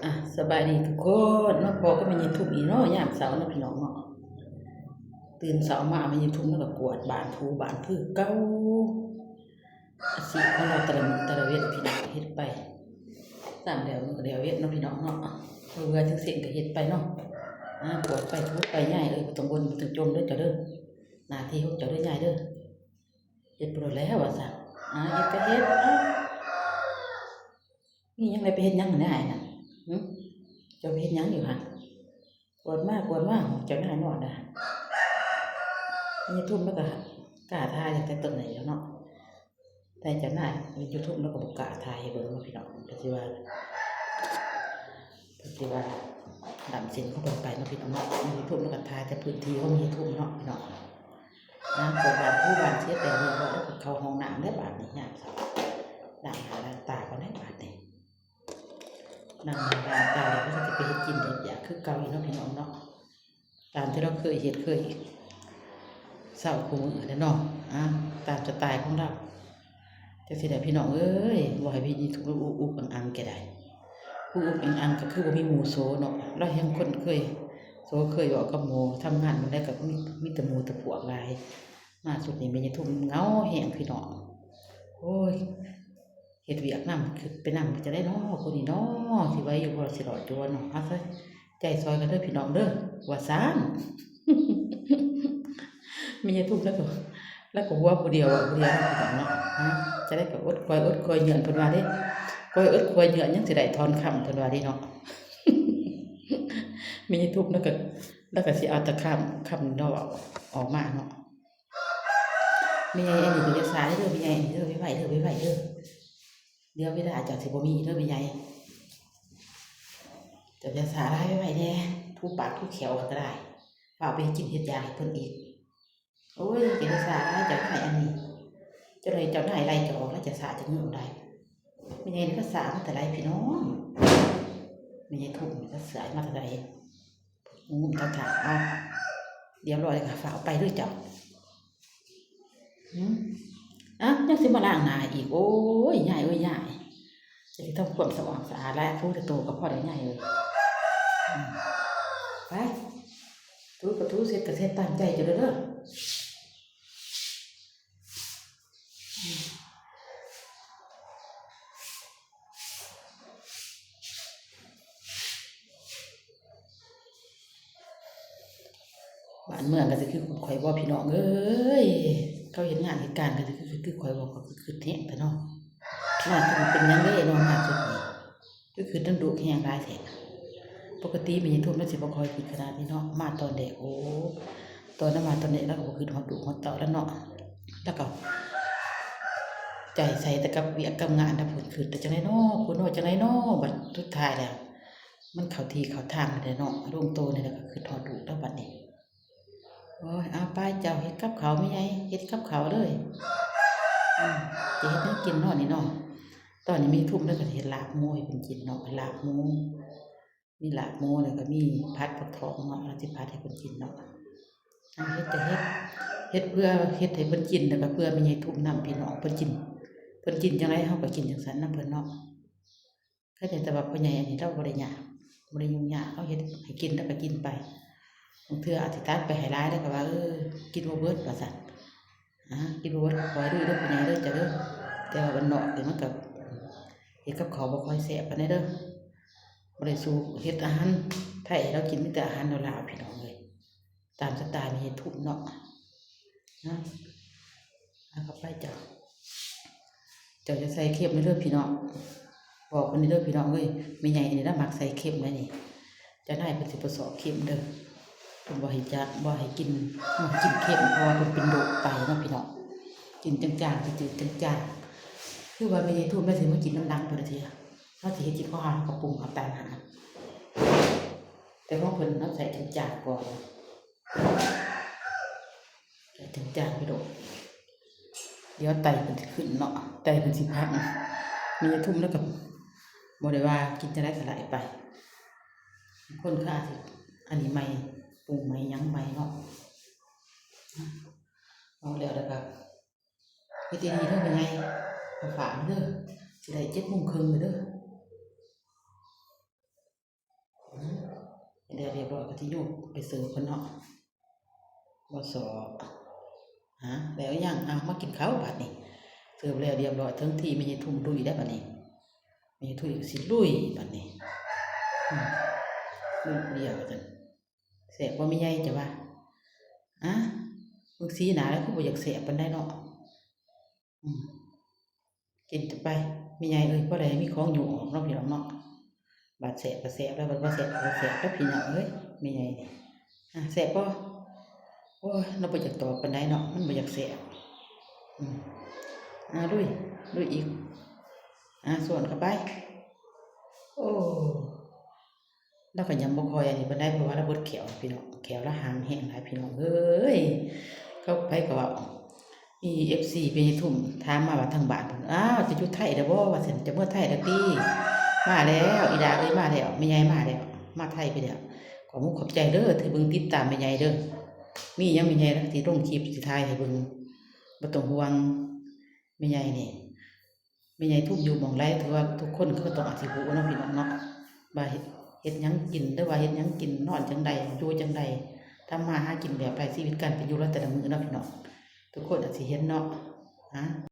ອ່ະ ສະບາຍດີທຸກຄົນເນາະ, ພໍ້ກັບແມ່ໃຫຍ່ທຸບອີກເນາະ ຍາມເຊົ້າເນາະພີ່ນ້ອງເນາະ. ຕື່ນເຊົ້າມາແມ່ໃຫຍ່ທຸບລາວກໍກວາດບ້ານ ຖູບ້ານຄືເກົ່າ. ອາຊີບຂອງລາວແຕ່ລະມື້ແຕ່ລະເວັນພີ່ນ້ອງ ເຮັດໄປ ຕາມແລ້ວມື້ກໍແລ້ວເວັນເນາະພີ່ນ້ອງເນາະ. ເບື່ອຈັ່ງຊີ້ກໍເຮັດໄປເນາະ. ອ່າ ກວາດໄປ ຖູໄປ ຍາຍເອີຍ ບໍ່ຕ້ອງວົນ ບໍ່ຕ້ອງຈົ່ມເດີເຈົ້າເດີ. ໜ້າທີ່ຂອງເຈົ້າເດີຍາຍເດີ. ເຮັດໄປໂລດແລ້ວວ່າຊັ້ນ. ອ່າ ເຮັດກໍເຮັດ ເອົ້າ ມີຫຍັງແລ້ວ ໄປເຮັດຫຍັງແດ່ອ້າຍນັ້ນ? ຫຶ ເຈົ້າໄປເຮັດຫຍັງຢູ່ຫັ້ນ? ກວດມາ ກວດມາ ເຈົ້ານາຍນອນນະ. ຍາຍທຸບລາວກໍກ້າຖ່າຍຕັ້ງແຕ່ຕົ້ນແລ້ວເນາະ, ແຕ່ເຈົ້ານາຍ ຍາຍທຸບລາວກໍບໍ່ກ້າຖ່າຍໃຫ້ເບິ່ງເນາະພີ່ນ້ອງ. ກໍຊິວ່າ ກໍຊິວ່າລ້ຳເສັ້ນຂອງເພິ່ນໄປເນາະພີ່ນ້ອງເນາະ. ຍາຍທຸບລາວກໍຖ່າຍແຕ່ພື້ນທີ່ຂອງຍາຍທຸບເນາະພີ່ນ້ອງ. ນາງກວດບ້ານ ຖູບ້ານເສັດແລ້ວຮຽບຮ້ອຍ ແລ້ວກໍເຂົ້າຫ້ອງນ້ຳແລ້ວບາດນີ້ ຍາມເຊົ້າ ລ້າງໜ້າລ້າງຕາກ່ອນແລ້ວບາດນີ້. ລ້າງໜ້າລ້າງຕາແລ້ວກໍຊິໄປເຮັດກິນເຮັດຢາກຄືເກົ່າອີກເນາະພີ່ນ້ອງເນາະ, ຕາມທີ່ລາວເຄີຍເຮັດເຄີຍເຊົ້າຄູ່ມື້ແຫຼະເນາະ. ອ່າ ຕາມສະໄຕຂອງລາວ. ຈັ່ງຊີ້ແຫຼະພີ່ນ້ອງເອີຍ, ບໍ່ໃຫ້ມີທຸກອຸກອັງອັງແກ່ໃດ. ອຸກອັງອັງກໍຄືບໍ່ມີໝູ່ໂຊເນາະ. ລາວແຮ່ງຄົນເຄີຍໂຊເຄີຍເວົ້າກັບໝູ່, ທຳງານມື້ໃດກໍມີ ມີແຕ່ໝູ່ແຕ່ພວກຫຼາຍ. ມາຊຸດນີ້ແມ່ໃຫຍ່ທຸບເຫງົາແຮງພີ່ນ້ອງ. ໂອ້ຍ ເຮັດວຽກນຳ ຄຶດໄປນຳ ເປັນຈັ່ງໃດເນາະ ຜູ້ນີ້ເນາະ ຊິໄຫວຢູ່ບໍ່ ຊິລອດຢູ່ບໍ່ເນາະ. ເອົາ ໃຈຊ່ອຍກັນເດີພີ່ນ້ອງເດີ ວ່າຊັ້ນ. ແມ່ໃຫຍ່ທຸບລາວກໍ ລາວກໍຫົວຜູ້ດຽວ ເວົ້າຜູ້ດຽວເນາະພີ່ນ້ອງເນາະ. ຈັ່ງໃດກໍອົດຄວາຍ ອົດຄວາຍເຫຍື້ອນ ເພິ່ນວ່າເດ້. ຄວາຍອົດຄວາຍເຫຍື້ອນ ຍັງຊິໄດ້ທ່ອນຄຳ ເພິ່ນວ່າເດ້ເນາະ. ແມ່ໃຫຍ່ທຸບລາວກໍ ລາວກໍຊິເອົາແຕ່ຄຳ ຄຳເນາະ ເວົ້າອອກມາເນາະ. ແມ່ໃຫຍ່ອັນນີ້ກໍຢ່າຊ້າເດີ ແມ່ໃຫຍ່ອັນນີ້ເດີ ໄວໆເດີ ໄວໆເດີ. ດຽວເວລາເຈົ້າຊິບໍ່ມີເດີແມ່ໃຫຍ່. ເຈົ້າຢ່າຊ້າຫຼາຍ ໄວໆແດ່ ຖູປາກຖູແຂ້ວກໍໄດ້. ຟ້າວໄປເຮັດກິນເຮັດຢາກໃຫ້ເພິ່ນອີກ. ໂອ້ຍ ເຈົ້າຢ່າຊ້າຫຼາຍ ເຈົ້ານາຍອັນນີ້. ເຈົ້ານາຍ ເຈົ້ານາຍໄລ່ເຈົ້າອອກແລ້ວ ເຈົ້າຊ້າຈັກມື້ໃດ. ແມ່ໃຫຍ່ນີ້ກໍຊ້າມາແຕ່ໃດພີ່ນ້ອງ. ແມ່ໃຫຍ່ທຸບນີ້ກໍຊ້າມາແຕ່ໃດ. ງຸ້ມເອົາຖາດເອົາ ລຽບຮ້ອຍແລ້ວກໍຟ້າວໄປເດີເຈົ້າ. ຫື ອ່ະ ຍັງຊິມາລ້າງໜ້າອີກ. ໂອ້ຍ ຍາຍເອີຍຍາຍ ຈະໄດ້ທຳຄວາມສະອາດສະອາດຫຼາຍ ຖູແຕ່ໂຕກໍພໍແລ້ວຍາຍເອີຍ. ອືມ ໄປ ຖູກໍຖູ ເຊັດກໍເຊັດ ຕາມໃຈເຈົ້າເດີ. ບ້ານເມືອງກໍຊິຄືຂ້ອຍບໍ່ ພີ່ນ້ອງເອີຍ. ເຂົາເຮັດງານເຮັດການກໍຊິຄື ຄືຂ້ອຍບໍ່ ຂ້ອຍຄືຄຶດແຮງແທ້ເນາະ. ມາເປັນຫຍັງເດ້ເນາະ ມາຊຸດນີ້ ຄືຄຶດນຳລູກແຮງຫຼາຍແທ້. ປົກກະຕິແມ່ໃຫຍ່ທຸບລາວຊິບໍ່ຄ່ອຍຄຶດຂະໜາດນີ້ເນາະ. ມາຕອນແລກ ໂອ້ ຕອນລາວມາຕອນແລກ ລາວກໍບໍ່ຄຶດຮອດລູກຮອດເຕົ້າແລ້ວເນາະ. ລາວກໍໃຈໃສ່ແຕ່ກັບວຽກກັບງານນະ. ເພິ່ນຄຶດແຕ່ຈັ່ງໃດເນາະ ຜູ້ນ້ອຍຈັ່ງໃດເນາະ. ບັດສຸດທ້າຍແລ້ວ ມັນເຂົ້າທີ່ເຂົ້າທາງແລ້ວເນາະ ລົງໂຕນີ້ແລ້ວ ກໍຄຶດຮອດລູກແລ້ວບັດນີ້. ໂອ້ຍ ເອົາໄປ ເຈົ້າເຮັດກັບເຂົ້າ ແມ່ໃຫຍ່ເຮັດກັບເຂົ້າເລີຍ. ອືມ ຈະເຮັດຫຍັງກິນເນາະນີ້ເນາະ. ຕອນນີ້ແມ່ທຸບລາວກໍເຮັດລາບໝູໃຫ້ເພິ່ນກິນເນາະ ລາບໝູ ມີລາບໝູ ແລ້ວກໍມີຜັດຜັກທອງເນາະ ລາວຊິຜັດໃຫ້ເພິ່ນກິນເນາະ. ເຮັດກໍເຮັດ ເຮັດເພື່ອ ເຮັດໃຫ້ເພິ່ນກິນ ແລ້ວກໍເພື່ອແມ່ໃຫຍ່ທຸບນຳ ພີ່ນ້ອງ. ເພິ່ນກິນ ເພິ່ນກິນຈັ່ງໃດ ເຮົາກໍກິນຈັ່ງຊັ້ນນຳເພິ່ນເນາະ. ເຂົາເຈົ້າ ແຕ່ວ່າພໍ່ໃຫຍ່ອັນນີ້ລາວບໍ່ໄດ້ຍາກ ບໍ່ໄດ້ຫຍຸ້ງຍາກ ເຮົາເຮັດໃຫ້ກິນລາວກໍກິນໄປ. ບາງເທື່ອອາດຊິຕັກໄປໃຫ້ຫຼາຍ ລາວກໍວ່າ ເອີ ກິນບໍ່ເບິດວ່າຊັ້ນ. ອ່າ ກິນບໍ່ເບິດກໍຄ່ອຍດື້ເດີ ພໍ່ໃຫຍ່ເດີ ເຈົ້າເດີ. ແຕ່ວ່າບ້ານນອກນີ້ມັນກໍເຮັດກັບເຂົ້າບໍ່ຄ່ອຍແຊບປານໃດເດີ. ບໍ່ໄດ້ສູ່ເຮັດອາຫານໄທໃຫ້ລາວກິນ ມີແຕ່ອາຫານລາວໆ ພີ່ນ້ອງເອີຍ. ຕາມສະໄຕແມ່ໃຫຍ່ທຸບເນາະ. ນະ ເອົາເຂົ້າໄປເຈົ້າ. ເຈົ້າຢ່າໃສ່ເຄັມເດີພີ່ນ້ອງ. ບອກເພິ່ນເດີພີ່ນ້ອງເອີຍ. ແມ່ໃຫຍ່ນີ້ລະມັກໃສ່ເຄັມໃດນີ້. ເຈົ້ານາຍເພິ່ນຊິບໍ່ຊອບເຄັມເດີ. ເພິ່ນບໍ່ໃຫ້ຈັກ ບໍ່ໃຫ້ກິນ ບໍ່ໃຫ້ກິນເຄັມ ເພາະວ່າເພິ່ນເປັນໂລກໄຕເນາະພີ່ນ້ອງ. ກິນຈາງໆ ຈືດໆ ຈາງໆ. ຄືວ່າແມ່ໃຫຍ່ທຸບລາວຊິມາກິນນຳຫຼັງເພິ່ນເທື່ອ. ເຮົາຊິເຮັດກິນຂອງເຮົາ ເຮົາກໍປຸງເອົາຕ່າງຫາກ. ແຕ່ຂອງເພິ່ນເຮົາໃສ່ຈາງໆກ່ອນ. ໃສ່ຈາງໆໄປໂລດ. ດຽວໄຕເພິ່ນຊິຂຶ້ນເນາະ ໄຕເພິ່ນຊິພັງ. ແມ່ໃຫຍ່ທຸບລາວກໍບໍ່ໄດ້ວ່າ ກິນຈັ່ງໃດກໍໄດ້ໄປ. ຄົນຂ້າຊິອັນນີ້ໃໝ່ ປຸງໃໝ່ ຫຍັງໃໝ່ເນາະ. ເອົາແລ້ວ ແລ້ວກໍເຮັດດີໆເດີແມ່ໃຫຍ່. ຝາກເດີ ຊິໄດ້ເຈັດໂມງເຄິ່ງແລ້ວເດີ. ກໍຊິຍົກໄປເສີບເພິ່ນເນາະ. ບໍ່ຊໍ ຫາ ແລ້ວຍັງ? ເອົາ ມາກິນເຂົ້າບາດນີ້. ເສີບແລ້ວຮຽບຮ້ອຍ ເຖິງທີ່ແມ່ໃຫຍ່ທຸ່ມລຸຍແລ້ວບາດນີ້. ແມ່ໃຫຍ່ທຸ່ມກໍຊິລຸຍບາດນີ້. ອືມ ລຸຍດຽວວ່າຊັ້ນ. ແຊບບໍ່ແມ່ໃຫຍ່ ເຈົ້າວ່າ? ອາ ເບິ່ງສີໜ້າແລ້ວຄືບໍ່ຢາກແຊບປານໃດເນາະ. ອືມ ກິນໄປແມ່ໃຫຍ່ເອີຍ. ພໍໄດ້ມີຂອງຫຍຸ້ງອອກເນາະ ພີ່ນ້ອງເນາະ. ບາດແຊບກໍແຊບແລ້ວ ບາດບໍ່ແຊບກໍບໍ່ແຊບແລ້ວ ພີ່ນ້ອງເອີຍ ແມ່ໃຫຍ່ນີ້. ອາ ແຊບບໍ່? ໂອ້ຍ ລາວບໍ່ຢາກຕອບປານໃດເນາະ ມັນບໍ່ຢາກແຊບ. ອືມ ອາ ລຸຍ ລຸຍອີກ. ອາ ສ່ວນເຂົ້າໄປ. ໂອ້ ລາວກໍຍັງບໍ່ຄ່ອຍອັນນີ້ປານໃດ ເພາະວ່າລາວເບິດແຂ້ວ ພີ່ນ້ອງ. ແຂ້ວລາວຫາງແຮງຫຼາຍ ພີ່ນ້ອງເອີຍ. ເຂົາ ໃຜກໍເວົ້າ ມີເອັຟຊີໄປທຸ່ມຖາມມາວ່າທາງບ້ານເພິ່ນ ອ້າວ ຈະຢູ່ໄທແລ້ວບໍ່ ວ່າຊັ້ນ. ຈະເມືອໄທແລ້ວຕິ? ມາແລ້ວ ອີ່ດາເອີຍ ມາແລ້ວ ແມ່ໃຫຍ່ມາແລ້ວ ມາໄທໄປແລ້ວ. ຂອບມຸກຂອບໃຈເດີ ທີ່ເບິ່ງຕິດຕາມແມ່ໃຫຍ່ເດີ. ມີຫຍັງແມ່ໃຫຍ່ລະຊິລົງຄລິບ ຊິຖ່າຍໃຫ້ເບິ່ງ ບໍ່ຕ້ອງຫ່ວງ. ແມ່ໃຫຍ່ນີ້ ແມ່ໃຫຍ່ທຸ່ມຢູ່ໝ່ອງໃດ ຖືວ່າທຸກຄົນກໍຕ້ອງອາດຊິຮູ້ເນາະ ພີ່ນ້ອງເນາະ ວ່າເຮັດ ເຮັດຫຍັງກິນ ຫຼືວ່າເຮັດຫຍັງກິນ ນອນຈັ່ງໃດ ຢູ່ຈັ່ງໃດ ທຳມາຫາກິນແບບໃດ ຊີວິດການເປັນຢູ່ລາວແຕ່ລະມື້ເນາະ ພີ່ນ້ອງ. ທຸກຄົນອາດຊິເຫັນເນາະ ຫາ